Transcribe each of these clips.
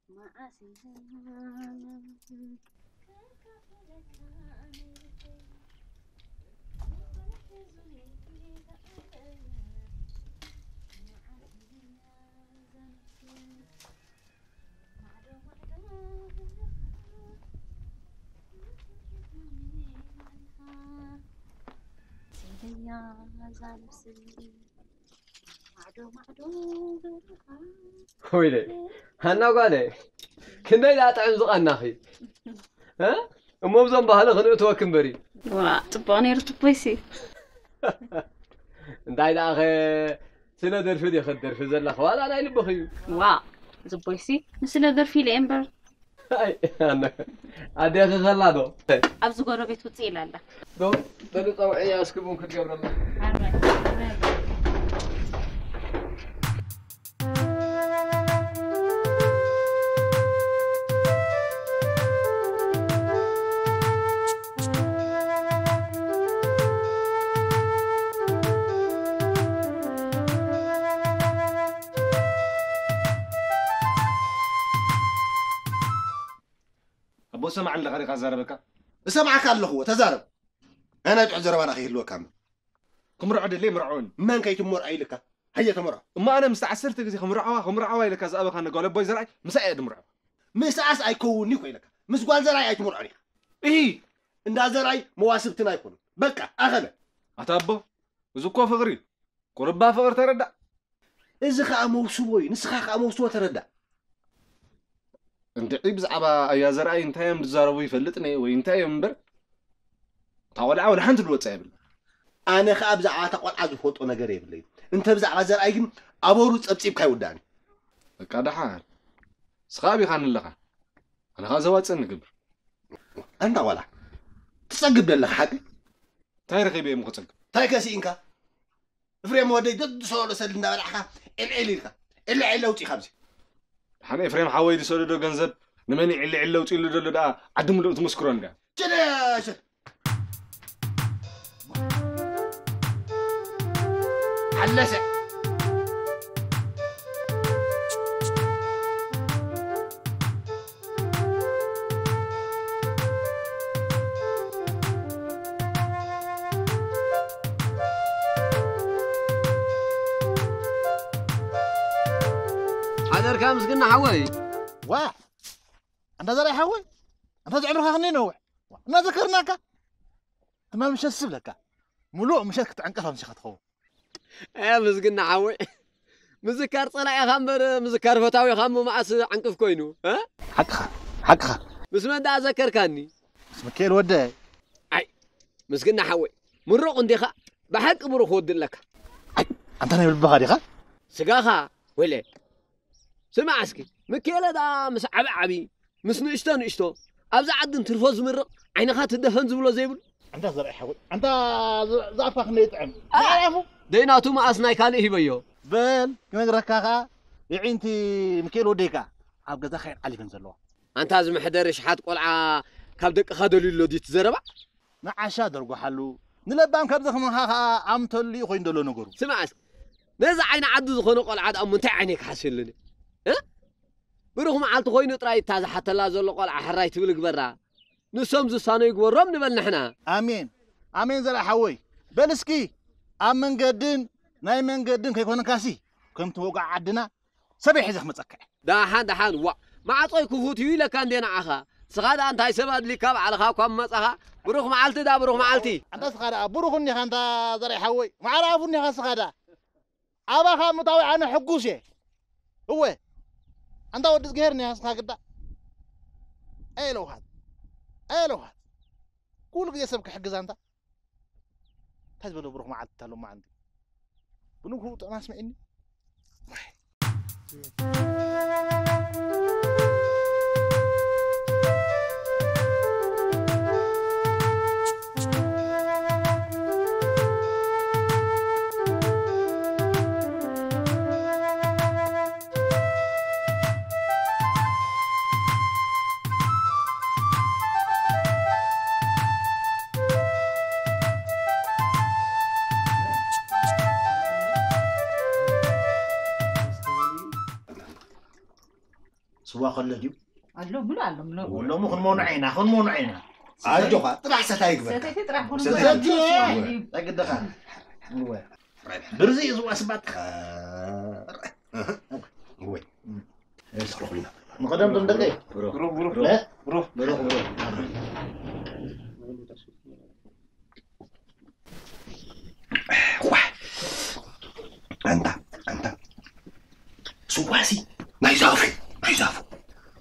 መዓስ ወይለይ ሃና ጓለይ፣ ክንደይ ደኣ ጥዕም ዝቐናኺ። እ? እሞ ብዞም ባህሊ ክንእትወኪ እምበሪ። ዋ፣ ጽቡቕ ነይሩ ትቦይሲ። እንታይ ደኣ ኸ ስለ ደርፊ ዲኺ ትደርፊ ዘለኺ ዋላ ናይ ልብኺ እዩ። ዋ፣ ጽቡይሲ ንስለ ደርፊ ኢለ እየ እምበር። ኣይ፣ ኣነ ኣዴኺ ኸላ ዶ? ኣብዚ ጎረቤት ውፅእ ኢላ ኣላ። ዶ? በሊ ፀውዕያ እስኪ ቡን ክትገብረልና። ኣቦ ሰማዕ ኣለኻ ዲኻ ዛረበካ? እሰምዓካ ኣለኹ ተዛረብ። ናይ ናይ ጥዑ ዘረባና ከይህልወካ እምበር። ክምርዖ ደልየ ምርዖን። መን ከይትመርዖ ኢልካ? ሃየ ተመርዖ። እሞ ኣነ ምስቲ ዓሰርተ ግዜ ክምርዓዋ ክምርዓዋ ኢለካ ዝኣበኻኒ ጓል ኣቦይ ዘርኣይ ምሳይ እየ ድምርዖ። ምስኣስ ኣይከውንን'ዩ እኮ ኢለካ። ምስ ጓል ዘርኣይ ኣይትምርዖን ኢኻ። እሂ! እንዳ ዘርኣይ መዋስብትና ኣይኮኑን። በቃ ኣኸለ። ኣታ ኣቦ እዚ እኮ ፍቕሪ እዩ። ቁሩባ ፍቕሪ ተረዳእ። እዚ ኸኣ መውስቦ እዩ። ንስኻ ኸኣ መውስቦ ተረዳእ። እንድዒ ብዛዕባ ኣያ ዘርኣይ እንታይ እዮም ዝዛረቡ ይፈልጥን እየ ወይ እንታይ እዮም እምበር እታ ቆልዓ ወላ ሓንቲ ዝወፃ የብላ። ኣነ ኸኣ ብዛዕባ እታ ቆልዓ ዝፈልጦ ነገር የብለይን። እንተ ብዛዕባ ዘርኣይ ግን ኣበሩ ጸብጺብካ ኣይውዳእን እዩ። በቃ ደሓን። ንስኻ ኣቢኻኒ ኣለኻ። ኣነ ኸኣ ዘዋፅእኒ እገብር። ኣንታ ቆልዓ ትጸግብ ደለኻ ሓቂ? እንታይ ረኺበ እየ እሞ ክጸግብ? እንታይ ከ ስኢንካ? እፍሬም ወደይ ደድሰሎ ሰል እንዳበላዕካ ዕልዕል ኢልካ ዕልዕል ለውጢ ካብዚ ደሓን ኤፍሬም ሓወይ ዝሰደዶ ገንዘብ ንመን እዩ ዕልዕል ለውጢ ኢሉ ዘሎ ደኣ ዓዲ ምሉእ ትምስክሮ እንድያ ችደ ዓለሰ ሓደርካ ምስግና ሓወይ ዋ ኣንታ ዘርኣይ ሓወይ ኣንታ ዘዕምርካ ክንደይ ነውሕ እናዘከርናካ ትማል ምሸት ዝብለካ ምሉእ ምሸት ክትዕንቀፍ ኣምሲኻ ትኸውን ኣያ ምስግና ሓወይ ምዝካር ጸላኢኻ እምበር ምዝካር ፈታዊኻ እሞ መዓስ ዓንቅፍ ኮይኑ ሓቅኻ ሓቅኻ ምስ መን ደኣ ዘከርካኒ ምስ ምክኤል ወደ ኣይ ምስግና ሓወይ ምሩቕ እንዲኻ ብሓቂ ብሩኽ ወዲ ኣለካ ኣይ ኣንታ ናይ ልብኻ ዲኻ ስጋኻ ወይለ ስማዕ እስኪ ምክኤለ ደኣ ምስ ዓቢ ዓቢ ምስ ንእሽቶ ንእሽቶ ኣብዚ ዓዲ እንትርፎ ዝምርቕ ዓይንኻ ትደፈን ዝብሎ ዘይብሉ ኣንታ ዘርኣይ ሓወይ ኣንታ ዝኣፋ ክንደይ ጥዕም ዝኣፉ ደይናቱ መኣስ ናይ ካልእ ሂበዮ በል ክነግረካ ኸኣ የዒንቲ ምክኤል ወደይካ ኣብ ገዛ ከየን ዓሊፈን ዘለዋ ኣንታ እዚ መሕደሪ ሽሓት ቆልዓ ካብ ደቅኻ ደልዩሎ ድዩ ትዘረባ ንዓሻ ደርጉሓሉ ንለባም ከምዚ ከማኻ ኸኣ ኣምተሉ እዩ ኮይኑ ዘሎ ነገሩ ስማዕ እስኪ ነዚ ዓይኒ ዓዲ ዝኾነ ቆልዓ ደኣ እሞ እንታይ ዓይነይ ክሓስየሉኒ እ ብሩኽ መዓልቲ ኮይኑ ጥራይ እታ ዝሓተላ ዘሎ ቆልዓ ሕራይ ትብል ግበራ ንሶም ዝሳነዩ ግበሮም ንበል ንሕና ኣሜን ኣሜን ዘርኣ ሓወይ በል እስኪ ኣብ መንገድን ናይ መንገድን ከይኮነካሲ ከምቲ ወጉዕ ዓድና ሰበይ ሒዘ ክመጸካ እየ። ደሓን ደሓን ዋእ ማዕጾይ ክፉት እዩ ኢለካ እንዴ ንዓኻ። ስኻ ደኣ እንታይ ሰብ ኣድሊካ ባዕልኻ እኳ ምመጻኻ። ብሩኽ መዓልቲ ደኣ ብሩኽ መዓልቲ። ኣንታ ስኻ ደኣ ብሩኽ እኒኻ ኣንታ ዘርኣይ ሓወይ ማዕረ ኣፉ እኒኻ ስኻ ደኣ። ኣባኻ ምእታወይ ኣነ ሕጉስ እየ። እወ ኣንታ ወዲ እዝግሄር እኒኻ ስኻ ግዳ። ኣየ ለውሃት ኣየ ለውሃት ኩሉ ግዜ ሰብ ክሕግዝ ኣንታ። እንታይ ዝበለ ብሩኽ መዓልቲ እታ ሎማዓንቲ ብንግሁ ጥዕና ኣስምዒኒ ስዋ ከሎ ድዩ? ኣሎ፣ ምሉእ ኣሎ፣ ምሉእ። ሎሚ ክንመኑዐ ኢና፣ ክንመኑዐ ኢና። ኣጆኻ፣ ጥራሕ ሰታይ ግበርካ። ሰተይቲ ጥራሕ ኩኑ ሰተይቲ። ግበርካ። ስዋ ድዩ? ኣይግደኻ። እወ። ብርዚ እዩ ዝዋስባትካ። እወ። ንቐደም ቶም ደቀይ። ብሩኽ፣ ብሩኽ፣ እ? ብሩኽ፣ ብሩኽ፣ ብሩኽ። ዋይ። ኣንታ፣ ኣንታ። ስዋሲ ናይ ዛፉ፣ ናይ ዛፉ።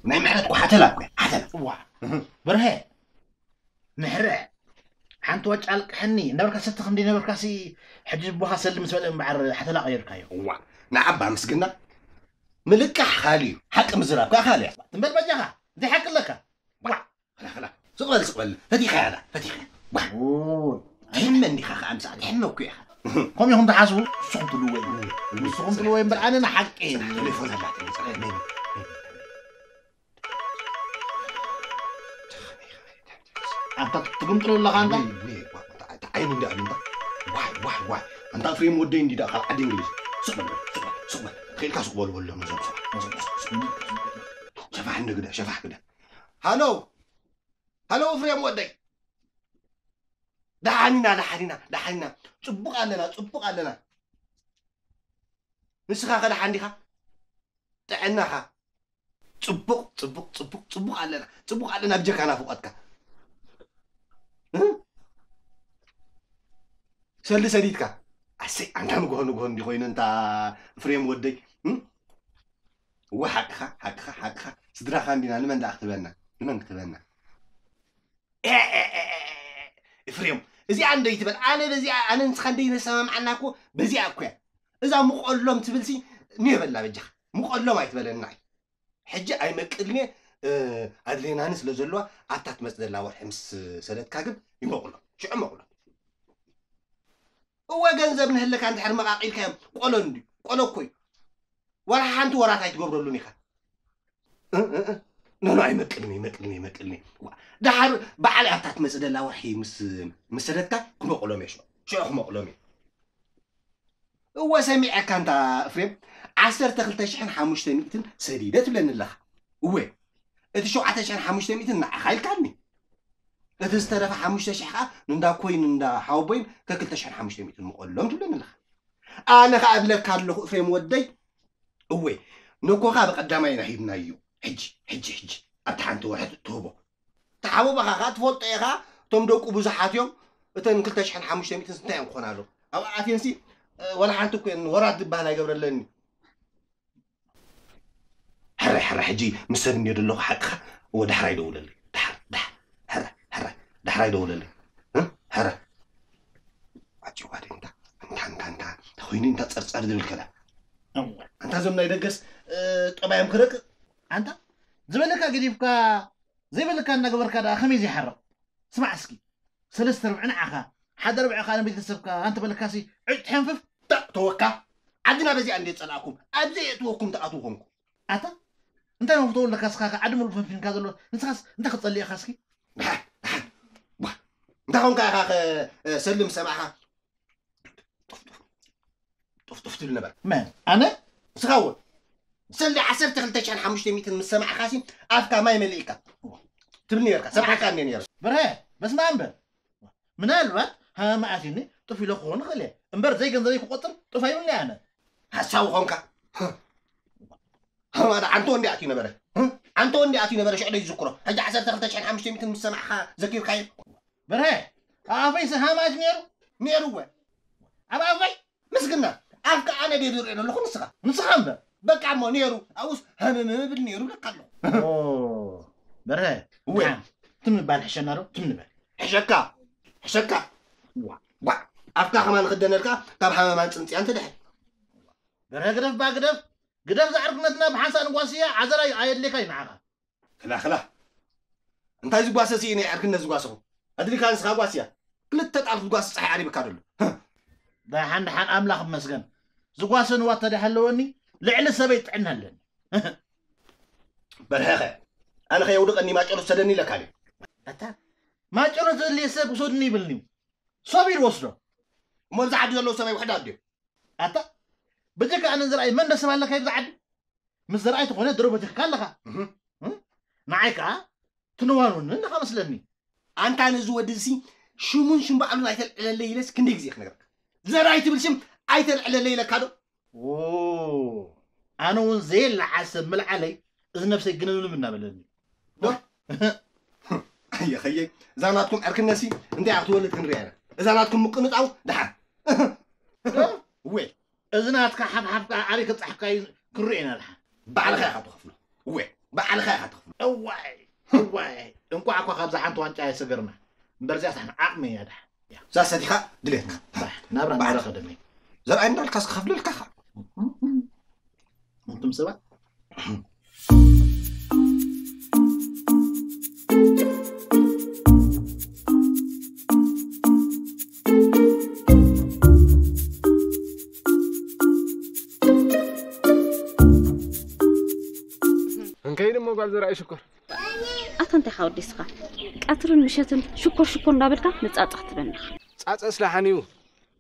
ናይ ምሕረት እኮ ሓተላ እኮ፣ ሓተላ። እዋ። በርሀ፣ ምሕረ፣ ሓንቲ ዋጫ ኣልቅሐኒ። እንዳበልካ ሰቲ ክንዲ ነበርካሲ፣ ሕጂ ቦኻ ሰሊ ምስ በልአ እምበዓር ሓተላ ቀይርካዮ። እዋ። ንዓባ ምስግና፣ ምልቃሕ ካልእ እዩ። ሓቂ ምዝራብ ከኣ ካልእ እያ። ትም በል በጃኻ፣ እንታይ ሓቂ ኣለካ? ዋ። ኸላ፣ ኸላ። ስቕ በል፣ ስቕ በል። ፈቲኻ እያ፣ ፈቲኻ። ዋ። ኦ። ትሕመ እንዲኻ ኸኣ ምሳዕ፣ ትሕመ እኮ ኢኻ። ከምኡ ኢኹም ትሓስቡ? ንስኹም ትልዎ እዩ። ንስኹም ትልዎ እዩ እምበር ኣነ ንሓቂ እየ። ቴሌፎን ኣላትኒ፣ ጸሓ። ነይ፣ ነይ። ኣንታ ትግምጥሎ ኣለኻ ኣንታ? ነይ፣ ነይ፣ ዋ፣ ዋ፣ ታ-፣ ታ-፣ ዓይኑ እንዲ ኣሉ እንታ? ዋይ፣ ዋይ፣ ዋይ። ኣንታ ፍሬም ወደይ እንዲ ደኣ ካብ ዓዲ እንግሊዝ። ስቕ በል፣ ስቕ በል፣ ስቕ በል። ኸኢልካ ስቕ በሉ በሎም ነዞም ሰባት። ነዞም ሰባት፣ ስቕ በል። ሸፋሕ እንደ ግደ፣ ሸፋሕ ግደ። ሃሎ። ሃሎ፣ ፍሬም ወደይ። ደሓን ኢና፣ ደሓን ኢና፣ ደሓን ኢና። ጽቡቕ ኣለና፣ ጽቡቕ ኣለና። ንስኻ ከ ደሓን ዲኻ? ጥዕናኻ? ጽቡቕ፣ ጽቡቕ፣ ጽቡቕ፣ ጽቡቕ ኣለና። ጽቡቕ ኣለና ብጀካ ናፍቖትካ። እ? ሰሊ ሰሊትካ? ኣሰይ፣ ኣንታ ንግሆ ንግሆ እንዲ ኮይኑ እንታ ፍሬም ወደይ። እ? እወ፣ ሓቅኻ፣ ሓቅኻ፣ ሓቅኻ። ስድራኻ እንዲና፣ ንመን ደኣ ክትበና? ንመን ክትበና? ኤ፣ ኤ፣ ኤ፣ ኤ፣ ኤ፣ ኤፍሬም፣ እዚኣ እንዶ ይትበል። ኣነ በዚኣ፣ ኣነ ንስኻ እንዶ ይነሰማምዓና እኮ በዚኣ እኮ እያ። እዛ ምቆሎም ትብልሲ ንየበላ በጃኻ። ምቆሎም ኣይትበለና እዩ። ሕጂ ኣይመቅልን እየ፣ እ፣ ኣድሌናኒ ስለ ዘለዋ ኣብታ ትመጽእ ዘላ ወርሒ ምስ ሰለትካ ግን ይመቁሎም። ሽዑ መቁሎም። እወ ገንዘብ ንህለካ እንድሕር መቃቂልካዮም ቆሎ እንድዩ። ቆሎ እኮ እዩ። ዋላ ሓንቲ ወራት ኣይትገብረሉን ኢኻ። እ፣ እ፣ እ። ኖ፣ ኖ፣ ኣይመቅልን፣ ይመቅልን፣ ይመቅልን። ዋ፣ ደሓር በዓል ኣብታ ትመጽእ ደላ ወርሒ ምስ፣ ምስ ሰደድካ ክመቕሎም እየ፣ ሽዑ፣ ሽዑ ክመቕሎም እየ። እወ፣ ሰሚዐካ እንታ እፍሬም፣ ዓሰርተ ክልተ ሽሕን ሓሙሽተ ሚእትን ሰዲደ ትብለኒ ኣለኻ። እወ፣ እቲ ሸውዓተ ሽሕን ሓሙሽተ ሚእትን ንዓኻ ኢልካኒ። እቲ ዝተረፈ ሓሙሽተ ሽሕ ከኣ ንእንዳ ኮይን፣ እንዳ ሓወቦይን ከክልተ ሽሕን ሓሙሽተ ሚእትን ምቐሎም ትብለኒ ኣለኻ። ኣነ ከኣ እብለካ ኣለኹ እፍሬም ወደይ፣ እወ፣ ነኮኻ ብቐዳማይ ኢና ሂብናዮ። ሕጂ፣ ሕጂ፣ ሕጂ፣ ኣብቲ ሓንቲ ወርሒ ትህቦ። እቲ ሓቦባኻ ከኣ ትፈልጦ ኢኻ፣ እቶም ደቁ ብዙሓት እዮም፣ እተን ክልተ ሽሕን ሓሙሽተ ሚእትን እንታይ እዮም ክኾና ኣለዉ? ኣብኣ ኣትየንሲ፣ እ፣ ወላ ሓንቲ እኮ እየን ወራት ዝበሃል ኣይገብረለኒ። ሕረ፣ ሕረ፣ ሕጂ ምስ ሰብ እንድየ ዘለኹ ሓቅኻ፣ እወ፣ ዳሕራይ ደውለለይ። ዳሕር፣ ዳሕ-፣ ሕረ፣ ሕረ፣ ዳሕራይ ደውለለይ። እ? ሕረ። ኣጭዋ ደንታ፣ እንታ፣ እንታ፣ እንታ፣ እንታ ኮይኑ እንታ ጸርጸር ዝብል ከላ። እወ። ኣንታ እዞም ናይ ደገስ፣ እ፣ ጠባዮም ክረቅቕ። ኣንታ ዝበለካ ገዲፍካ፣ ዘይበለካ እናገበርካ ደኣ ከመይ ዘይሓርቕ? ስማዕ እስኪ፣ ሰለስተ ርብዒ ንዓኻ፣ ሓደ ርብዒ ኸኣ ንቤተሰብካ ኣንተ በለካሲ ዕጭ ትሐንፍፍ። ተ-፣ ተወካ፣ ዓድና በዚኣ እንዴ ጸላእኩም፣ ኣብዚ የእትወኩም ተኣትዉ ኾንኩ። ኣታ፣ እንታይ መፍተው ኣለካ እስኻ ከ ዓዲ ሙሉእ ፈንፊንካ ዘሎ፣ ንስኻስ እንታይ ክትጸልእ ኢኻ እስኪ? ደሓን፣ ደሓን። ዋ፣ እንታይ ኾንካ ኢኻ ኸ፣ እ፣ ሰልም ሰማዕኻ? ጡፍ ጡፍ ትብል ነበር። መን? ኣነ? ንስኻ እውን። ሰልዲ ዓሰርተ ክልተ ሽሕን ሓሙሽተ ሚእትን ምስ ሰማዕካሲ ኣፍካ ማይ መሊእካ ትብል ነርካ። ሰማዕካ እንደ ነር። በርሀ፣ በስመ ኣብ በል። ምናልባት ሃመማ ኣትዩኒ ጡፍ ኢለ ክኸውን ይኽእል እየ። እምበር ዘይገንዘበይ ክቆጽር ጡፍ ኣይብልኒ ኣነ። ሓሳዊ ኾንካ። ሃማዳ ዓንቶ እንዲ ኣትዩ ነበረ። ዓንቶ እንዲ ኣትዩ ነበረ፣ ሽዑ ዶ ይዝክሮ? ሕጂ ዓሰርተ ክልተ ሽሕን ሓሙሽተ ሚእትን ምስ ሰማዕካ ዘኪርካዮ? በርሀ፣ ኣብ ኣፈይ ሰ ሃማጅ ነይሩ? ነይሩ እወ። ኣብ ኣፈይ? ምስግና፣ ኣፍካ ኣነ ድየ ዝርእዮ ዘለኹ ንስኻ? ንስኻ እምበር። በቃ እሞ ነይሩ፣ ኣብኡስ ሃመመ ብል ነይሩ እብለካ ኣለኹ። ኦ፣ በርሀ፣ እወ። ደሓን፣ ትም ምባል ሕሸና ዶ? ትም ንበል። ሕሸካ፣ ሕሸካ። ዋ። ዋ፣ ኣፍካ ከማን ክደነልካ ካብ ሃመማን ጽንጽያን ትድሕን። በርሀ ግደፍ ባ ግደፍ፣ ግደፍ ዛዕርግነትና ብሓንሳእ ንጓስያ ዓዘራ ኣየድልየካ እዩ ንዓኻ። ክላ፣ ክላ። እንታይ ዝጓሰ ስኢነ ዕርክነት ዝጓሰኹ? ኣድሊካ ንስኻ ጓስያ። ክልተ ጣል ክትጓስ ጸሓይ ዓሪብካ ደሎ። ደሓን፣ ደሓን፣ ኣምላኽ ይመስገን። ዝጓሰ ንዋት ተደይ ሃለወኒ፣ ልዕሊ ሰበይ ጥዕና ኣለኒ። በርሀኸ፣ ኣነ ኸየውድቐኒ ማጨሎ ሰደኒ ኢለካ ድዩ? ኣታ፣ ማጨሎ ዘድልየ ሰብ ውሰድኒ ይብልኒ እዩ። ሰብ እዩ ዝወስዶ። እሞ ኣብዚ ዓዲ ዘለዉ ሰበይ ውሕዳት ድዮም? ኣታ፣ በጀካ ኣነ ዝረኣይ መን ደስ ባለካ እዩ ኣብዚ ዓዲ? ምስ ዘርኣይ ተኾነ ድሮ በቲኽካ ኣለኻ። እህ። እህ? ንዓይ ከኣ ትንዋኑኒ ኣለኻ መስለኒ። ኣንታ ነዚ ወዲ እዚ ሽሙን ሽም በዓሉን ኣይተልዕለለይ ኢለስ ክንደይ ግዜ ክነግረካ? ዘርኣይ ትብል ሽም ኣይተልዕለለይ ኢለካ ዶ? ኦ፣ ኣነ እውን ዘየለዓል ሰብ ምልዓለይ እዚ ነብሰይ ግንብንብ እናበለኒ። ዶ? ኣየኸየ፣ እዛ ናትኩም ዕርክነሲ እንታይ ክትወልድ ክንሪኣ ኢና። እዛ ናትኩም ምቅንጣው ደሓን። ዶ? እወ፣ እዚ ናትካ ሓፍሓፍ ከኣ ኣበይ ከብጻሕካ እዩ ክንሪኦ ኢና ደሓን። ባዕልኻ ኢኻ ትኸፍሎ። እወ፣ ባዕልኻ ኢኻ ትኸፍሎ። እዋይ፣ እዋይ፣ እንቋዕ እኳ ካብዛ ሓንቲ ዋንጫ ኣይሰገርና። እምበር እዚኣስ ዓቕሚ እያ ደሓን። እዛ ሰቲኻ ድሌትካ። ናብራ ባዕልኻ። ናብራ ከደመይ። ዘርኣይ እንዳልካስ ክኸፍለልካ ኢኻ። እንቱም ሰባት። እንከይድ እሞ ጓል ዘርኣይ ሽኮር። ኣታ እንታይ ኢኻ ወዲስኻ? ቀትርን ምሸትን ሽኮር ሽኮር እንዳበልካ ንጻጻ ትበና። ጻጸ ስላሓን እዩ።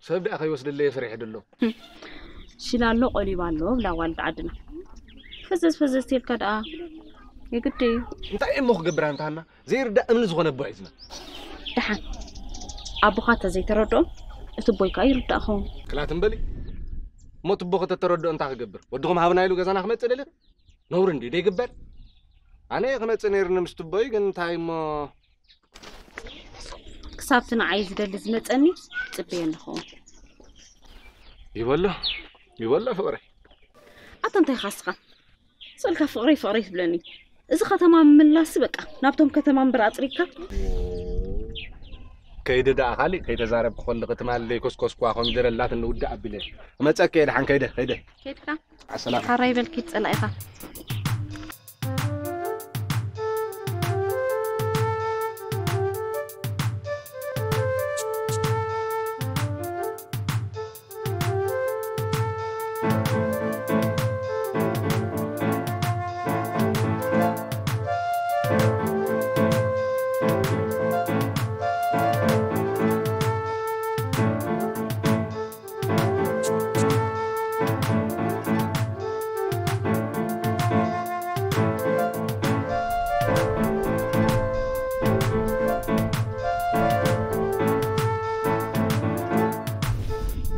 ሰብ ደኣ ከይወስደለይ ፈሪሐ ደሎ። ሽላሎ ቆሊባ ኣሎ ብላ ጓል ዓድና። ፈዘዝ ፈዘዝ ተልካ ደኣ የግድ እዩ። እንታይ እሞ ክገብር ኣንታ ሃና? ዘይርዳእ እምኒ ዝኾነ ኣቦ ሒዝና። ደሓን ኣቦኻ እንተ ዘይተረድኦም እቲ ኣቦይ ከኣ ይርዳእ ኸውን። ክላት እምበሊ። እሞ እቲ ኣቦ ከተተረድኦ እንታይ ክገብር? ወድኹም ሃብና ኢሉ ገዛና ክመጽእ ደልዩ? ነውሪ እንድዩ ደይግበር። ኣነ ክመጽእ ነይሩኒ ምስ ትቦይ ግን እንታይ እሞ ክሳብቲ ንዓይ ዝደሊ ዝመጸኒ ጽበየ ኣለኹ። ይበሎ ይበሎ ፍቕረይ። ኣታ እንታይ ኢኻ እስኻ? ስእልካ ፍቕረይ ፍቕረይ ትብለኒ። እዚ ከተማ ምምላስ በቃ ናብቶም ከተማ እምበር ኣጽሪካ። ከይደ ደኣ ካሊእ ከይተዛረብኩ ከለኺ ትማሊ ዘይኮስኮስኩዋ ኮሚደረ ኣላትኒ ውድእ ኣቢለ። እመጸኪ እየ ደሓን ከይደ ከይደ። ከይድካ? ኣሰላም። ሓራይ በልኪ ጸላኢኻ።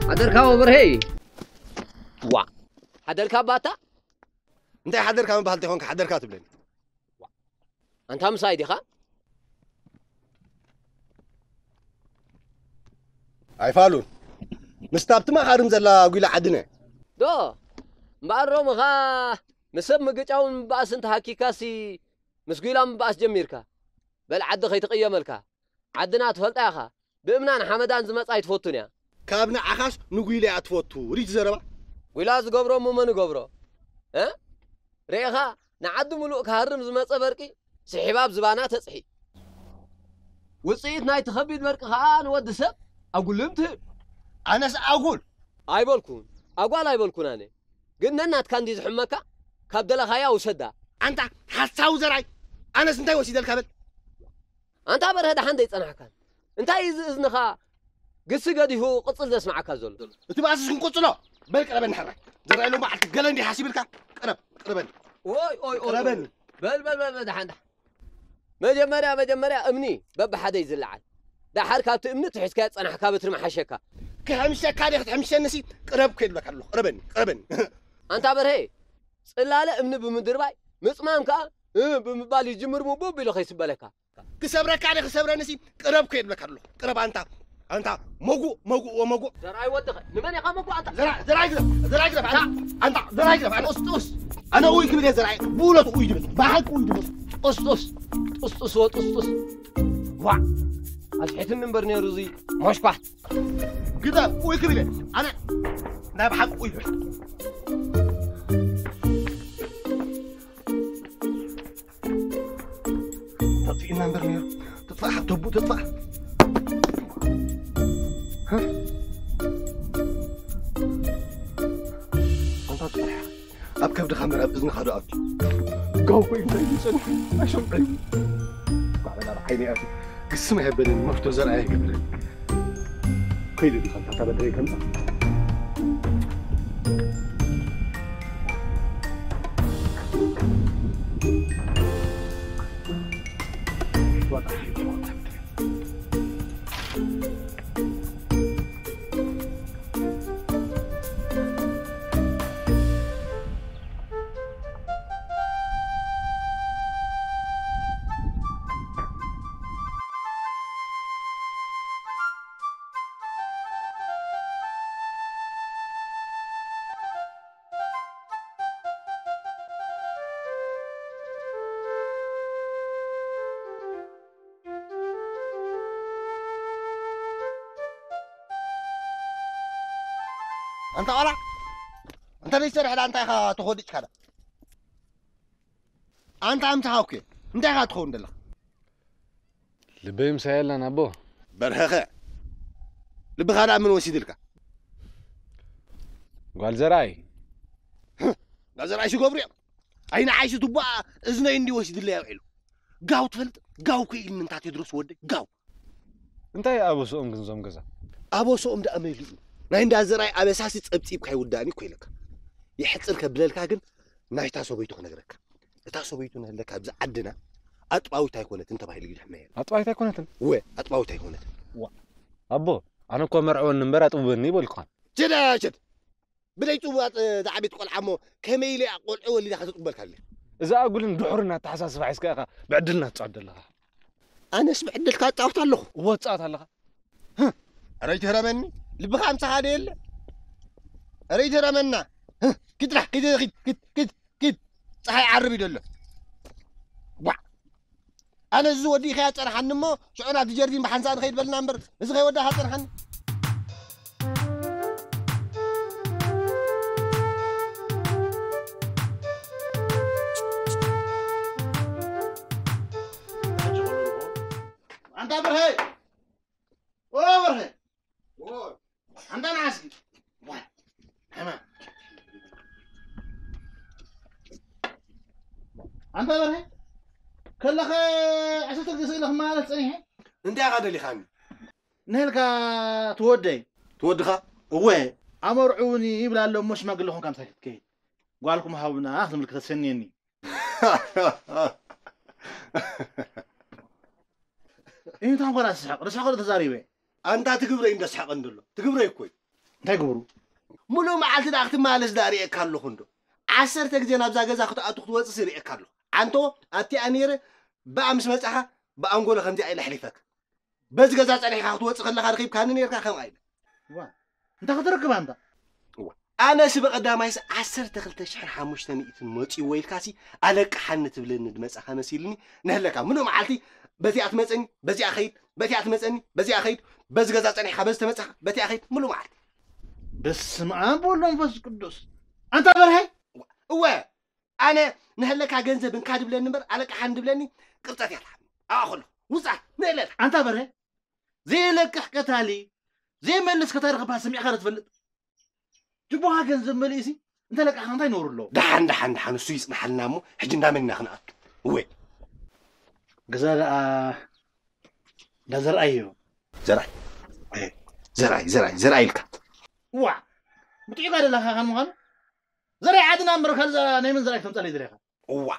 ሓደርካ ወበርሄ። ዋ። ሓደርካ ባታ? እንታይ ሓደርካ ምባል ተኾንካ ሓደርካ ትብለኒ? ኣንታ ምሳይ ዲኻ? ኣይፋሉን። ምስታ ኣብቲ ማኻርም ዘላ ጒላ ዓድነ። ዶ፣ እምበኣር ሮምኻ ንሰብ ምግጫውን ምባኣስን ተሃኪካሲ ምስ ጒላ ምባኣስ ጀሚርካ። በል ዓዲ ከይትቕየመልካ። ዓድና ትፈልጣ ኢኻ። ብእምናን ሓመዳን ዝመጻ ኣይትፈቱን እያ። ካብ ንዓኻስ ንጒላ እያ ትፈቱ። ሪት ዘረባ። ጒላ ዝገብሮ እሞ መን ይገብሮ? እ? ርኢኻ ንዓዲ ምሉእ ክሃርም ዝመጸ በርቂ ስሒባ ኣብ ዝባና ተጽሒ። ውጽኢት ናይቲ ከቢድ በርቂ ኸኣ ንወዲ ሰብ ኣጉልም ትህብ። ኣነስ ኣጉል ኣይበልኩን። ኣጓል ኣይበልኩን ኣነ። ግን ነናትካ እንዲ ዝሕመካ ካብ ደለኻያ ውሰዳ። ኣንታ ሓሳዊ ዘርኣይ፣ ኣነስ እንታይ ወሲደልካ በል? ኣንታ በርሀ ደሓን ዘይጸናሕካን። እንታይ እዩ እዚ እዝንኻ ግሲ ገዲፉ ቅጽል ዘስምዓካ ዘሎ? እቲ ባእስስ ክንቅጽሎ። በል ቅረበኒ ሕራይ። ዘርኣይ ሎም መዓልቲ ገለ እንዲ ሓሲብልካ። ቅረብ፣ ቅረበኒ። ኦይ፣ ኦይ፣ ኦይ፣ ቅረበኒ። በል፣ በል፣ በል፣ በል፣ ደሓን፣ ደሓን። መጀመርያ፣ መጀመርያ እምኒ በብሓደ እዩ ዝለዓል። ደሓር ካብቲ እምኒ ትሒዝካዮ ዝጸናሕካ በትሪ መሓሸካ። ክሕምሸካ ድየ ክትሕምሸኒሲ? ቅረብ እኮ ይብለካ ኣለኹ። ቅረበኒ፣ ቅረበኒ። ኣንታ በርሀ፣ ጽላለ እምኒ ብምድርባይ፣ ምጽማም ከኣ፣ እ፣ ብምባል ይጅምር ሙቡብ ኢሉ ከይስበለካ። ክሰብረካ ድየ ክሰብረኒሲ? ቅረብ እኮ ይብለካ ኣለኹ። ቅረብ ኣንታ፣ ኣንታ መጉእ፣ መጉእ ወመጉእ። ዘርኣይ ወድኸ፣ ንመን ኢኻ መጉእ ኣንታ? ዘራ-፣ ዘርኣይ ግረፍ፣ ዘርኣይ ግረፍ፣ ኣንታ፣ ኣንታ፣ ዘርኣይ ግረፍ፣ ኣነ ጡስጡስ። ኣነ ኡይ ክብል እየ ዘርኣይ፣ ብእውነቱ ኡይ ድብል፣ ብሓቂ ኡይ ድብል። ጡስጡስ፣ ጡስጡስ ወጡስጡስ። ዋዕ፣ ኣስሒትኒ እምበር ነይሩ እዚ ሞሽኳሕ። ግደፍ፣ ኡይ ክብል እየ፣ ኣነ ናይ ብሓቂ ኡይ ድብል። ተጥፊእና እምበር ነይሩ። ትጥፋእ፣ ሓብቲ ኣቡኡ ትጥፋእ። ሃ? ኣንታ ትጥፋእ። ኣብ ከብድኻ እምበር ኣብ እዝንኻ ዶ ኣብቲ? ጋው ኮይኑ እንታይ ዝጸንሑ? ኣይሰምዑን። ኳዕ በላ ብዓይነይ ኣትዩ። ግስም ኣየበለኒ፣ መፍቶ ዘርኣይ ኣይገብረኒ። ከይዱ ዲኻ እታ በደለይ ከምጻ? ኣንታ ቆልዓ፣ ኣንታ ዘይትሰርሕ ደኣ እንታይ ኢኻ ተኾዲጭካ ደኣ? ኣንታ ኣምሳኻ እኮ እንታይ ኢኻ ትኸውን ዘለኻ? ልበይ ምሳይ የላን ኣቦ። በርሀኸ፣ ልብኻ ደኣ መን ወሲድልካ? ጓል ዘርኣይ። ጓል ዘርኣይ ሽገብሩ እዮም። ኣይ ንዓይሲ ቱባ እዝነይ እንዲ ወሲድለይ ኣውዒሉ። ጋው ትፈልጥ? ጋው እኮ ኢልኒ እንታ ቴድሮስ ወደይ፣ ጋው። እንታይ ኣበስኦም ግን እዞም ገዛ? ኣበስኦም ደኣ መሊኡ። ናይ እንዳ ዘርኣይ ኣበሳሲ ጸብጺብካ ኣይውዳእን እዩ እኮ ኢለካ። የሕጽር ከብለልካ ግን ናይታ ሰበይቱ ክነግረካ። እታ ሰበይቱ ንህለካ ኣብዚ ዓድና ኣጥባዊት ኣይኮነትን ተባሂሉ እዩ ዝሕመየላ። ኣጥባዊት ኣይኮነትን? እወ፣ ኣጥባዊት ኣይኮነትን። ዋ፣ ኣቦ፣ ኣነ እኮ መርዕወኒ እምበር ኣጥብበኒ ይበልኳን። ችዳ፣ ችድ። ብደይ ጽቡቓት፣ እ፣ ዝዓበየት ቆልዓ እሞ ከመይ ኢለ እያ ቆልዑ ወሊዳ ከተጥበልካ ኣለ? እዚ ኣጉልን ድሑርን ኣተሓሳስባ ሒዝካ ኢኻ ብዕድልና ትጻወት ዘለኻ። ኣነስ ብዕድልካ እጻወት ኣለኹ። እወ ትጻወት ኣለኻ። ህህ፣ ኧረ ይትህረመኒ፣ ልብኻ ኣምሳኻ ዶ የለ? ኧረ ይትህረመና። ህህ፣ ኪድ ጥራሕ፣ ኪድ፣ ኪድ፣ ኪድ፣ ኪድ፣ ኪድ። ጸሓይ ዓርብ እዩ ደሎ። ዋዕ። ኣነ እዚ ወዲ ኢኸያ ጸንሓኒ እሞ፣ ሽዑ ናብቲ ጀርዲን ብሓንሳእ ንኸይድ በልና እምበር፣ እዚ ከይወዳኻ ጸንሓኒ። ኣንታ ብርሄ! ኦ ብርሄ! ኦ! ኣንታ ንዓስኪ! ዋ! ሕማ! ኣንታ በርሀ፣ ከለኸ ዓሰርተ ግዜ ስእለ ክመላለስ ጸኒሐ። እንታይ ኢኻ ደሊኻኒ? ንህልካ ትወደይ። ትወድኻ? እወ፣ ኣመርዕውኒ ይብል ኣሎ እሞ ሽማግለ ኾንካ ምሳይ ክትከይድ። ጓልኩም ሃቡና ክትብል ከተሰንየኒ። እንታይ እንኳን ኣስሕቕ፣ ርስሓ ከሎ ተዛሪበ። ኣንታ ትግብረይ እንዶ ስሕቕ እንደሎ። ትግብረይ እኮ እዩ። እንታይ ግብሩ? ሙሉእ መዓልቲ ደኣ ክትመላለስ ደኣ ርእየካ ኣለኹ እንዶ። ዓሰርተ ግዜ ናብዛ ገዛ ክትኣቱ ክትወጽእ ርእየካ ኣለኹ። ዓንቶ ኣብቲኣ ነይረ ብኣ ምስ መጻኻ ብኣንጎሎ ከምዚኣ ኢለ ኣሕሊፈካ። በዚ ገዛ ጸኒሕካ ክትወጽእ ከለኻ ረኺብካኒ ነይርካ ከምኣ ኢለ። ዋ፣ እንታይ ክትረክብ ኣንታ? እዋ፣ ኣነሲ ብቐዳማይስ ዓሰርተ ክልተ ሽሕን ሓሙሽተ ሚእትን መጺእዎ ኢልካሲ ኣለቅሓኒ ትብለኒ ድመጻኻ መሲልኒ። ነህለካ ምሉእ መዓልቲ በዚኣ ትመጸኒ፣ በዚኣ ኸይድ፣ በዚኣ ትመጸኒ፣ በዚኣ ኸይድ፣ በዚ ገዛ ጸኒሕካ በዚ ተመጻኻ፣ በዚኣ ኸይድ፣ ምሉእ መዓልቲ። በስመ ኣብ ወወልድ ወመንፈስ ቅዱስ። ኣንታ በርሀ? እወ፣ ኣነ ነህለካ ገንዘብ እንካ ድብለኒ እምበር ኣለቅሓኒ ድብለኒ ቅርጸት እያ ትሓኒ። ኣብኣ ከሎ ውጻእ ንእለላ። ኣንታ በርሀ? ዘይለቅሕ ቀታሊ፣ ዘይመልስ ቀታሊ ክበሃል ሰሚዕካ ዶ ትፈልጥ? ጅቦኻ ገንዘብ መሊእሲ እንተለቃሕካ እንታይ ነውሪ ኣለዎ? ደሓን፣ ደሓን፣ ደሓን፣ እሱ ይጽንሓልና እሞ፣ ሕጂ እንዳመን ኢና ክንኣቱ? እወ። ገዛ ደኣ እንዳ ዘርኣይ እዩ። ዘርኣይ? እየ። ዘርኣይ፣ ዘርኣይ፣ ዘርኣይ ኢልካ። እዋ፣ ብጥዑይ ጋደላ ኸ ምዃኑ? ዘርኣይ ዓድና እምበር ካልእ ናይ መን ዘርኣይ ክተምጻለይ ደሊኻ? እዋ።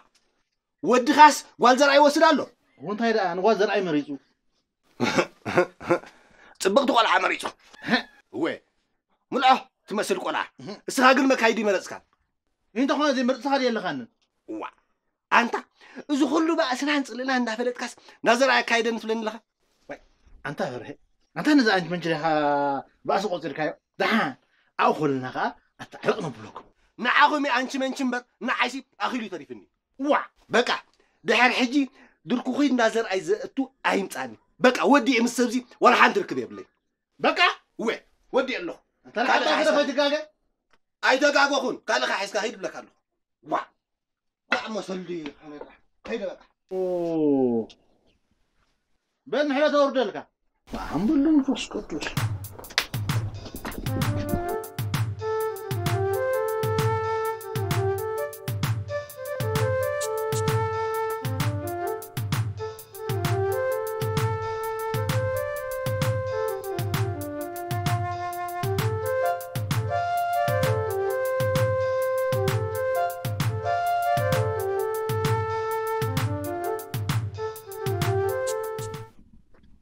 ወድኻስ ጓል ዘርኣይ ይወስድ ኣሎ? እዎ፣ እንታይ ደኣ ንጓል ዘርኣይ መሪጹ? ጽብቕቲ ቆልዓ መሪጹ። እወ፣ ምልዖ ትመስል ቆልዓ። እህ። እስኻ ግን መካይዲ መረጽካ። እንተኾነ ዘይመርጽኻ ድየለኻንን? እዋ፣ ኣንታ፣ እዚ ኩሉ ባእስናን ጽልእናን እንዳፈለጥካስ ናብ ዘርኣይ ኣካይደኒ ትብለኒ ኣለኻ? ዋይ፣ ኣንታ በርሀ፣ ኣንታ ነዚ ኣንቺ መንችን ኢኻ ባእሲ ቆጺርካዮ። ደሓን፣ ኣብኡ ከለና ኸኣ ኣታ ዕርቕ ነብለኩም። ንዓኹም እዩ ኣንቺ መንቺ እምበር፣ ንዓይሲ ኣኺሉ እዩ ተሪፍኒ። ዋዕ! በቃ፣ ድሕሪ ሕጂ ድርኩኺ እንዳ ዘርኣይ ዘእቱ ኣይምጻኒ። በቃ፣ ወዲኤ ምስ ሰብዚ ዋላ ሓንቲ ርክብ የብለይ። በቃ? እወ፣ ወዲኤ ኣለኹ። እንተ ካልእ ንዓኻ ሓይሳ- ተፈትጋገ? ኣይተጋገኹን፣ ካልእኻ ሒዝካ ሂድ ብለካ ኣለኹ። ዋዕ! ኳዕ መሰሉ ድዩ? ከይደ በቃ። ኦ። በል ምሕረት ኣውርደልካ። ብኣብ ወወልድ ወመንፈስ ቅዱስ።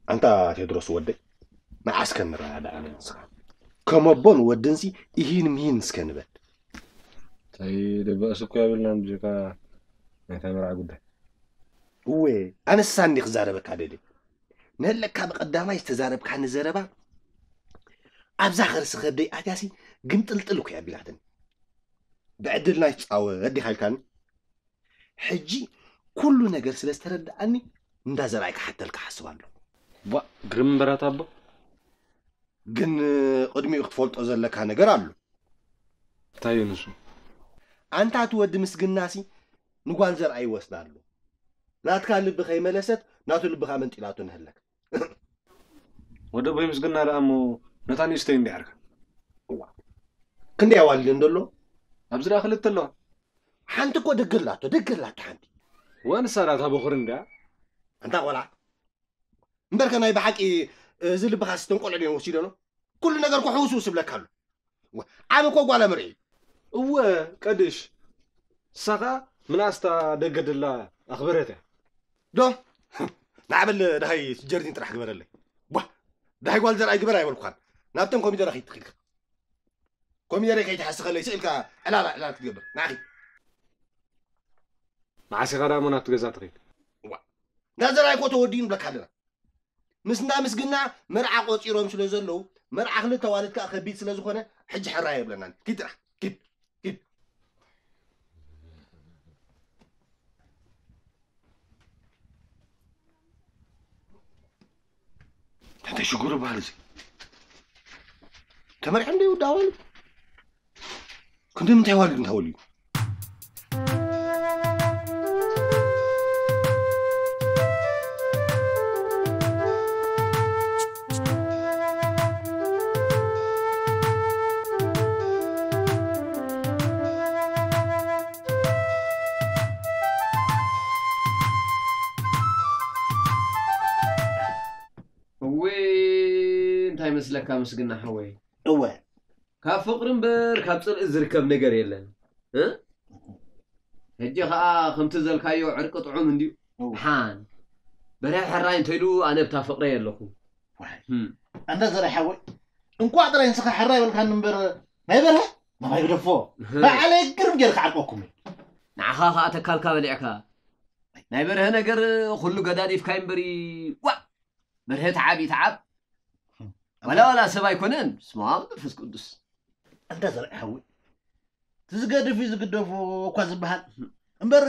ኣንታ ቴድሮስ ወደይ፣ መዓስ ከ ንረዳዳእ ኣነ ንስኻ? ከም ኣቦን ወድንሲ ኢሂን ምሂን እስከ ንበል። እንታይ ደባእስ እኮ የብልናን ብጀካ ናይታ መርዓ ጉዳይ። እወ፣ ኣነሳ እንዲ ክዛረበካ ደልየ። ነለካ ብቐዳማይ ዝተዛረብካኒ ዘረባ ኣብዛ ከርሲ ከብደይ ኣትያሲ ግምጥልጥል እኮ እያ ኣቢላትኒ። ብዕድልና ይጻወ ኣዲኻ ኢልካኒ። ሕጂ ኩሉ ነገር ስለ ዝተረድኣኒ እንዳ ዘርኣይ ክሓተልካ ሓስብ ኣለኹ። ቧ፣ ግርም እምበራት ኣቦ። ግን ቅድሚኡ ክትፈልጦ ዘለካ ነገር ኣሎ። እንታይ እዩ ንሱ? ኣንታ እቲ ወዲ ምስግናሲ ንጓል ዘርኣይ ይወስዳ ኣሎ። ናትካ ልቢ ከይመለሰት ናቱ ልቢ ከኣ መንጢላቶ ንህለክ። ወደ ቦይ ምስግና ደኣ እሞ ነታ ንእሽተይ እንዲያ ዓርካ። እዋ። ክንደይ ኣዋልድ እንደሎ? ኣብዚ ደኣ ክልተ ኣለዋ። ሓንቲ እኮ ደገላቶ፣ ደገላቶ ሓንቲ። ወንሳ ደኣ እታ በኹሪ እንድያ። ኣንታ ቆልዓ። እምበርከ ናይ ብሓቂ እዚ ልብኻ ስተንቆልዕ ድዮም ወሲደኖ? ኩሉ ነገር እኮ ሕውስውስ ይብለካ ኣሎ። እወ፣ ዓቢ እኮ ጓል ኣምርዒ። እወ፣ ቀድሽ። ንሳ ኸኣ ምንኣስታ ደገ ደላ ኣኽበረት እያ። ዶ? ንዓበል ደሃይ ጀርዲን ጥራሕ ግበረለይ። ቧ፣ ደሃይ ጓል ዘርኣይ ግበር ኣይበልኩኻን። ናብተን ኮሚደረ ከይትኽልካ። ኮሚደረ ከይትሓስኸለይ ስኢልካ ዕላላ ዕላል ክትገብር። ንዓኺ። መዓስ ኢኻ ደኣ እሞ ናብቲ ገዛ ትኸይድ? እዋ። እንዳ ዘርኣይ እኮ ተወዲኡ ንብለካ ኣለና። ምስ እንዳ ምስግና መርዓ ቆጺሮም ስለ ዘለዉ፣ መርዓ ክልተ ኣዋልድ ከኣ ከቢድ ስለ ዝኾነ፣ ሕጂ ሕራይ የብለናን። ኪድ ጥራሕ፣ ኪድ፣ ኪድ። እንታይ ሽግሩ በሃል እዚ? ተመርዒ እንደ ይውዳ ኣዋልድ? ክንደይ ምንታይ ኣዋልድ እንታይ ወልዩ? እውይ፣ እንታይ መስለካ ምስግና ሓወይ? እወ። ካብ ፍቕሪ እምበር ካብ ጽልኢ ዝርከብ ነገር የለን። እ? ሕጂ ኸኣ ከምቲ ዘልካዮ ዕርቂ ጥዑም እንድዩ። እወ። ደሓን። በርሀ ሕራይ እንተኢሉ ኣነ ብታ ፍቕረይ ኣለኹ። ዋይ። እም። ኣንታ ዘርኣይ ሓወይ፣ እንቋዕ ጥራይ ንስኻ ሕራይ በልካኒ እምበር ናይ በርሀ ናባይ ግደፎ። እህ። ባዕለይ ግርም ጌርካ ዓርቀኩም እዩ። ንዓኻ ኸኣ ተካልካ በሊዕካ። ናይ በርሀ ነገር ኩሉ ገዳዲፍካ እምበሪ፣ ዋእ! በርሀ ተዓብ ይተዓብ። ዋላ ዋላ ሰብ ኣይኮነን። ስማ መንፈስ ቅዱስ። ኣንታ ዘርኣይ ሓወይ፣ እቲ ዝገድፍ እዩ ዝግደፎ እኳ ዝበሃል። እምበር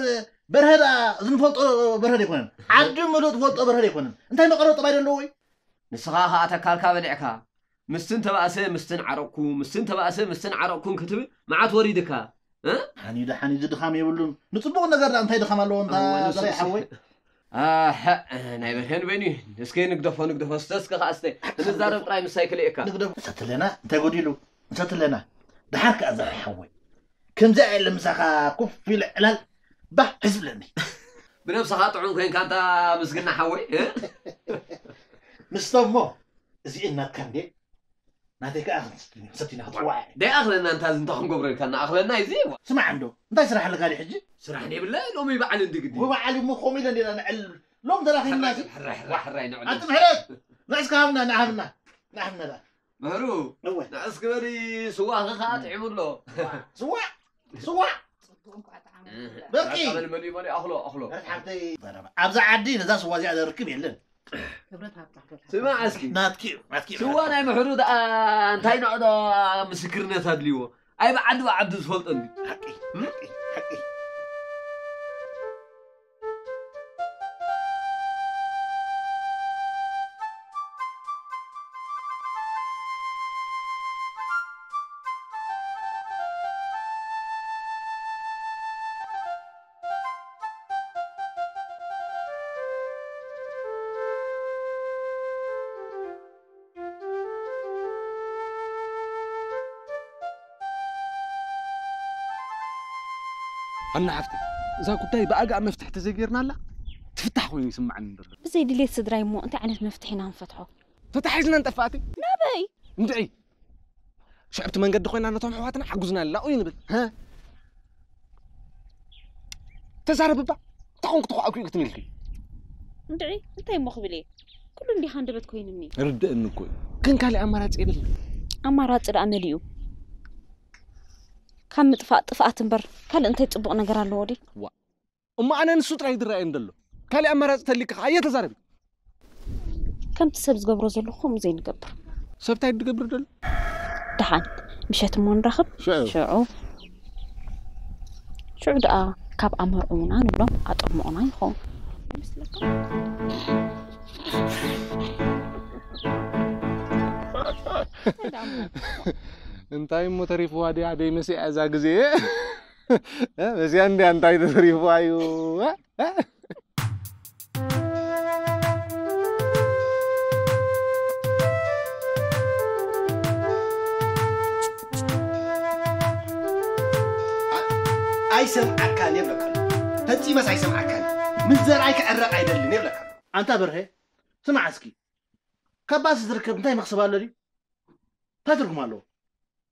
በርሀ ደኣ ዝንፈልጦ በርሀ ደይኮነን። ዓዲ ምሉእ ትፈልጦ በርሀ ደይኮነን። እንታይ መቐረቢ ጠባይ ደለዎ ወይ? ንስኻ ኸኣ ተካልካ በሊዕካ። ምስትን ተባእሰ ምስትን ዓረቕኩ፣ ምስትን ተባእሰ ምስትን ዓረቕኩን ክትብል መዓት ወሪድካ። እ? ሓኒ ደሓን እዚ ድኻም የብሉን። ንጽቡቕ ነገር ደኣ እንታይ ድኻም ኣለዎ እንታ እወ፣ ንሱ ዘርኣይ ሓወይ? ኣሐ፣ ናይ በርሄን በይኑ እዩ። እስከ ንግደፎ፣ ንግደፎ፣ እስተ፣ እስከ ኸዓ እስተ። ክንዛረብ ጥራይ ምሳይ ክልኤካ። ንግደፎ። እንሰትለና፣ እንታይ ጎዲሉ? እንሰትለና። ደሓር ከኣ ዘርኣይ ሓወይ። ከምዚኣ የለ ምሳኻ ኮፍ ኢለ ዕላል ባህ ሕስብለኒ። ብነብስኻ ጥዑም ኮይንካ እንታ ምስግና ሓወይ፣ እ? ንስቶ እሞ፣ እዚኤን ናትካ እንዴ? ናተይ ከኣ ክንሰቲ-፣ ክንሰቲ ኢና ክትጽዋዕ። ደይ ኣኽለና እንታ እዚ እንታይ ክንገብሮ ኢልካ እናኣኽለና እዩ እዚ። ስማዕ እንዶ፣ እንታይ ስራሕ ኣለካ ድዩ ሕጂ? ስራሕ የብለይ፣ ሎሚ በዓል እንዲ ግዲ። ወበዓል እሞ ከምኡ ኢለ እንዴና ንዕል። ሎም ተራኺብና ሕራይ፣ ሕራይ፣ ሕራይ፣ ሕራይ ንዕል። ኣቲ ምሕረት፣ ንዕስካ ሃብና፣ ንሃብና፣ ንሃብና ደኣ። ምህሩ፣ እወ። ንዕስ ግበሪ፣ ስዋኺ ከኣ ጥዒሙ ኣሎ። ስዋ፣ ስዋ። ጽቡቕ እንኳዕ ጠዓመ። እህ፣ በርቂ። በቃ በል መሊኡ፣ መሊኡ፣ ኣኽሎ፣ ኣኽሎ። ምህረት ሓብተይ፣ ኣብዛ ዓዲ ነዛ ስዋ እዚኣ ዘርክብ የለን። ክብረት ሃብታ ክብረት ስማዕ እስኪ። ናትኪ እዩ፣ ናትኪ እዩ። ስዋ ናይ ምሕሩ ደኣ እንታይ ንዕዶ ምስክርነት ኣድልይዎ? ኣይ ብዓዲ ብዓዲ ዝፈልጦ እንዲ። ሓቂ፣ ሓቂ፣ ሓቂ። ሃና ሓፍተይ፣ እዛ ጉዳይ ብኣጋእ መፍትሒ ተዘይጌርናላ ትፍታሕ ኮይኑ ይስምዓኒ ዘሎ። ብዘይ ድሌት ስድራይ እሞ እንታይ ዓይነት መፍትሒ ኢና ንፈትሖ? ተታሒዝና ንጠፍእ ኣቲ። ናበይ? እንድዒ። ሽዕብቲ መንገዲ ኮይና ነቶም ኣሕዋትና ሓጉዝና ኣላ፣ ኡይ ንብል። ሃ? ተዛረብ እባ። እንታይ ኮንኩ ተኳዕኩ ክትንልኪ? እንድዒ፣ እንታይ እሞ ክብል እየ? ኩሉ እንዲኻ ሃንደበት ኮይኑኒ። ርድእኒ እኮ እዩ። ግን ካልእ ኣማራፂ የብልና። ኣማራፂ ደኣ መሊኡ። ካብ ምጥፋእ ጥፍኣት እምበር ካልእ እንታይ ፅቡቕ ነገር ኣለዎ ድዩ? እሞ ኣነ ንሱ ጥራይ ዝረኣየን ዘሎ። ካልእ ኣማራፂ ተሊካ ኣየ ተዛረቢ። ከምቲ ሰብ ዝገብሮ ዘሎ ከምኡ ዘይንገብር። ሰብ እንታይ ድገብር ዘሎ? ደሓን ምሸት እሞ ንራኸብ። ሽዑ። ሽዑ ሽዑ ደኣ ካብ ኣመርዑና ንብሎም ኣጠሞቕና ይኸውን። እንታይ እሞ ተሪፍዋ ድያ ደይ መሲኣ እዛ ግዜ? እ፣ መሲኣ እንድያ እንታይ ተሪፍዋ እዩ? እ? እ? ኣይሰምዓካን እየ ብለካ ኣለኹ። ፈጺመስ ኣይሰምዓካን። ምስ ዘርኣይ ክዕረቕ ኣይደልን እየ ብለካ ኣለኹ። ኣንታ በርሀ፣ ስማዕ እስኪ። ካብ ባእሲ ዝርከብ እንታይ መኽሰብ ኣሎ ድዩ? እንታይ ትርጉም ኣለዎ?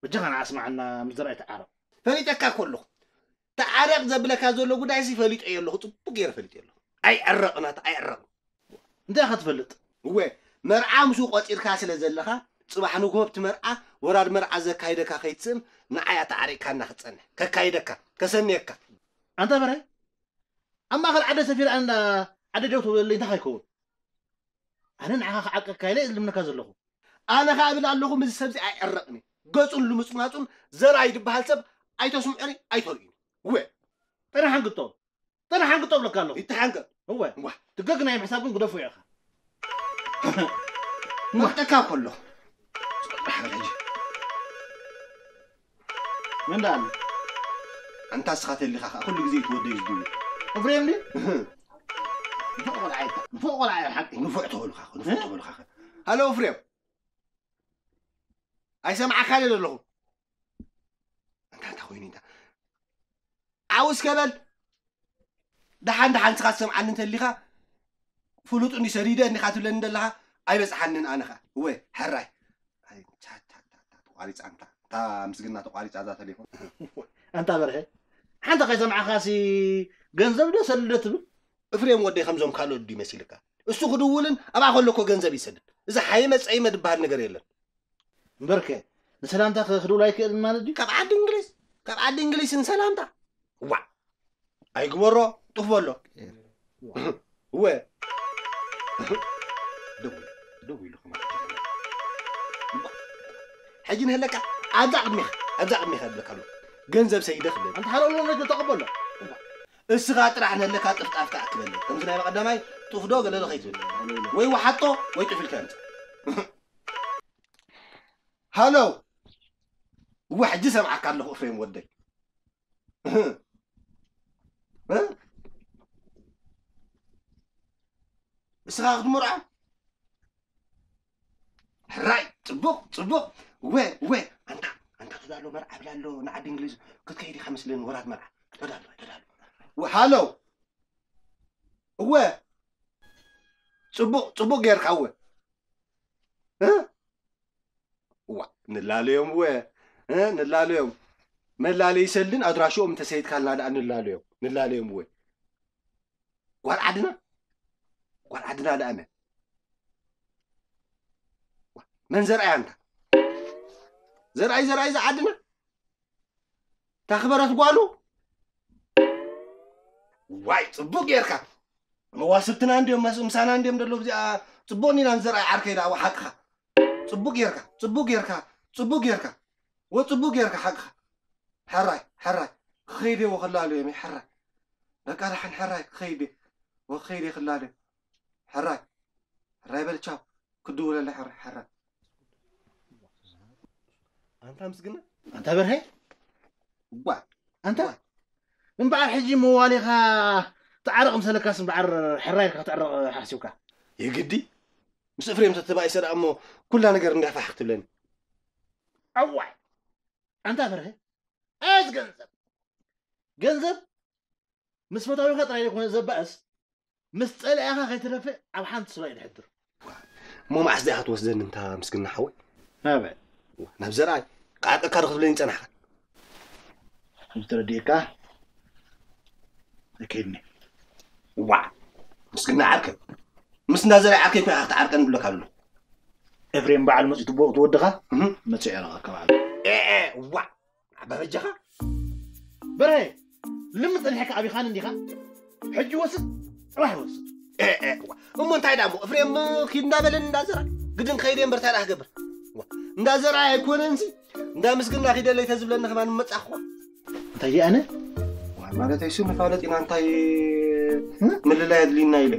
በጃኻ ንዓ ስማዓና፣ ምስ ዘርኣይ ተዓረቕ። ፈሊጠካ እኮ ኣለኹ። ተዓረቕ ዘብለካ ዘሎ ጉዳይሲ ፈሊጠዮ ኣለኹ፣ ጽቡቕ ገይረ ፈሊጠዮ ኣለኹ። ኣይዕረቕን ኣታ ኣይዕረቕን። እንታይ ኢኻ ትፈልጥ? እወ፣ መርዓ ምስኡ ቆጺርካ ስለ ዘለኻ፣ ጽባሕ ንግሆ ኣብቲ መርዓ ወራድ መርዓ ዘካይደካ ከይትስእን ንዓይ ኣታ ዓሪቕካና ክትጸንሕ። ከካይደካ፣ ከሰንየካ። ኣንታ በርሀ፣ ኣብ ማእከል ዓደ ሰፊረ ኣንዳ ዓደ ደው ትብለለይ እንታይ ከይከውን? ኣነ ንዓኻ ክዓቀካ ኢለ እየ ዝልምነካ ዘለኹ። ኣነ ኸኣ እብል ኣለኹ፣ ምስዚ ሰብዚ ኣይዕረቕን እየ። ገጹን ልምጽማጹን ዘርኣይ ዝበሃል ሰብ ኣይተስምዑኒ ኣይተርእዩኒ። እወ። ጥራሕ ኣንግጦ። ጥራሕ ኣንግጦ እብለካ ኣለኹ። ይተሓንገጥ። እወ። እዋ። ትገግ ናይ ምሕሳብ ግን ግደፎ ኢኻ። መርጠካ እኮ ኣሎ። ጽባሕ በል ሕጂ። መን ደኣ ኣሎ? ኣንታ እስኻ ተሊኻ ኸኣ ኩሉ ግዜ እቲ ወደይ ዝድውል። ኤፍሬም ድዩ? ንፉዕ ቆልዓ ኢኻ። ንፉዕ ቆልዓ ኢኻ ሓቂ። ንፉዕ ተበሉኻ ኸ፣ ንፉዕ ተበሉኻ ኸ። ሃሎ ኤፍሬም። ኣይሰምዓካን እየ ዘለኹ። ኣንታ እንታይ ኮይኑ እንታ? ዓው እስከ በል። ደሓን ደሓን ንስኻ ትሰምዓኒ እንተሊኻ ፍሉጥ እንዲ ሰዲደ እንዲኻ ትብለኒ ዘለኻ ኣይበጽሓንን ኣነ ኸኣ። እወ፣ ሕራይ። ኣይ፣ ታ፣ ታ፣ ታ፣ ታ፣ ተቋሪጻ ኣንታ። እታ ምስግና ተቋሪጻ እዛ ተሌፎን። ኣንታ በርሀ፣ ሓንቲ ከይሰማዕኻሲ ገንዘብ ዶ ሰልደ ትብል? እፍሬም ወደይ ከምዞም ካልኦት ድዩ መሲልካ? እሱ ክድውልን ኣብኣ ከሎ እኮ ገንዘብ ይሰድድ። እዚ ሓይመ ጸይመ ዝበሃል ነገር የለን። እምበርከ ንሰላምታ ከ ክድውል ኣይክእልን ማለት ድዩ? ካብ ዓዲ እንግሊዝ፣ ካብ ዓዲ እንግሊዝ ንሰላምታ? ዋዕ! ኣይግበሮ፣ ጡፍ በሎ። እወ። ደው ኢሉ፣ ደው ኢሉ ከማን። ሕጂ ንህለካ፣ ኣብዛ ቅድሚኻ፣ ኣብዛ ቅድሚኻ እብለካ ኣሎ። ገንዘብ ሰይደ ክብል። ኣንተ ሓለሉ ነገር ተቐበሎ። እስኻ ጥራሕ ንህለካ ጥፍጣፍ ከኣ ክበል። ከምዚ ናይ መቐዳማይ ጡፍ ዶ ገለ ዶ ከይትብል። ወይ ወሓጦ ወይ ጡፍ ኢልካ ምጽእ። ሃሎ። እወ፣ ሕጂ ሰምዓካ ኣለኹ እፍሬም ወደይ። እ? እስኻ ክትምርዖ? ሕራይ፣ ጽቡቕ፣ ጽቡቕ። እወ፣ እወ። ኣንታ፣ ኣንታ ተዳሎ መርዓ ብላ ኣሎ ንዓዲ እንግሊዝ ክትከይድ ኢኻ መስለኒ ወራድ መርዓ። ተዳሎ፣ ተዳሎ። እወ፣ ሃሎ። እወ። ጽቡቕ፣ ጽቡቕ ጌርካ እወ። እ? እዋ፣ ንላለዮም እወ። እ፣ ንላለዮም። መላለዪ ሰልድን ኣድራሽኦም እንተሰይድካልና ደኣ ንላለዮም። ንላለዮም እወ። ጓል ዓድና? ጓል ዓድና ደኣ መን? መን ዘርኣያ እንታ? ዘርኣይ፣ ዘርኣይ ዝዓድና? ታኽበረት ጓሉ? ዋይ፣ ጽቡቕ ጌርካ። መዋስብትና እንድዮም፣ መስ-፣ ምሳና እንድዮም ደሎ፣ እዚኣ ጽቡቕ ኒና ንዘርኣይ ዓርከይ ደኣ፣ ሓቅኻ። ጽቡቕ ጌርካ፣ ጽቡቕ ጌርካ፣ ጽቡቕ ጌርካ። ወ ጽቡቕ ጌርካ፣ ሓቅኻ። ሕራይ፣ ሕራይ። ክኸይድ እየ፣ ወ ክላሉ እዮም፣ ሕራይ። በቃ፣ ደሓን ሕራይ፣ ክኸይድ እየ። ወ ክኸይድ እየ፣ ክላሉ እዮም። ሕራይ። ሕራይ በል፣ ቻው። ክድውለለይ፣ ሕራይ፣ ሕራይ። ኣንታ ምስግና፣ ኣንታ በርሀ፣ ዋ፣ ኣንታ ዋ። እምበኣር ሕጂ መዋሊኻ ትዓረቕ ምሰለካስ እምበኣር ሕራይ ኢልካ ክትዕረቕ ሓሲብካ? የግዲ ምስ እፍሬም ተተባኢሰ ደኣ እሞ ኩላ ነገር እንዲያ ፋሕ ክትብለኒ። ኣዋይ፣ ኣንታ በርሀ፣ ኣዝ ገንዘብ፣ ገንዘብ ምስ ፈታዊኻ ጥራይ ዘይኮነ ዘባእስ፣ ምስ ጸላኢኻ ከይትደፍእ ኣብ ሓንቲ ስባ እዩ ድሕድር። እሞ መዓስ ዲኣ ክትወስደኒ እንታ ምስግና ሓወይ? ናበይ? ናብ ዘርኣይ። ክዓርቀካ ዶ ክትብለኒ ጸናሕካ? ከምዚ ተረዲእካ ኣይከይድን እየ። ዋዕ! ምስግና ዓርከይ። እሞ ምስ እንዳዘርኣ ዓርከይ ኮይንካ ክትዓርቀኒ ይብለካ ኣሎ። ኤፍሬም በዓል መፂኡ ትቦ ትወድኻ እህ። መፅኡ የረኸካ በዓል ኤ፣ ኤ፣ ዋ፣ ኣባ በጃኻ። በርሀ ልምፅ ጸኒሕካ ኣቢኻን እንዲኻ ሕጂ ወስድ ፅባሕ ወስድ ኤ፣ ኤ፣ ዋ። እሞ እንታይ ዳሞ እፍሬም ኪድ እንዳበለኒ እንዳዘራ ግድን ከይደ እምበር እንታይ ደኣ ክገብር? ዋ፣ እንዳዘራ ኣይኮነንሲ እንዳ ምስግና ኪደለይ ተዝብለኒ ከማን መጻኹ። እንታይ ኣነ ዋ፣ ማለተይ ሱ ንፋለጥ ኢና እንታይ ምልላይ ኣድልዩና ኢለ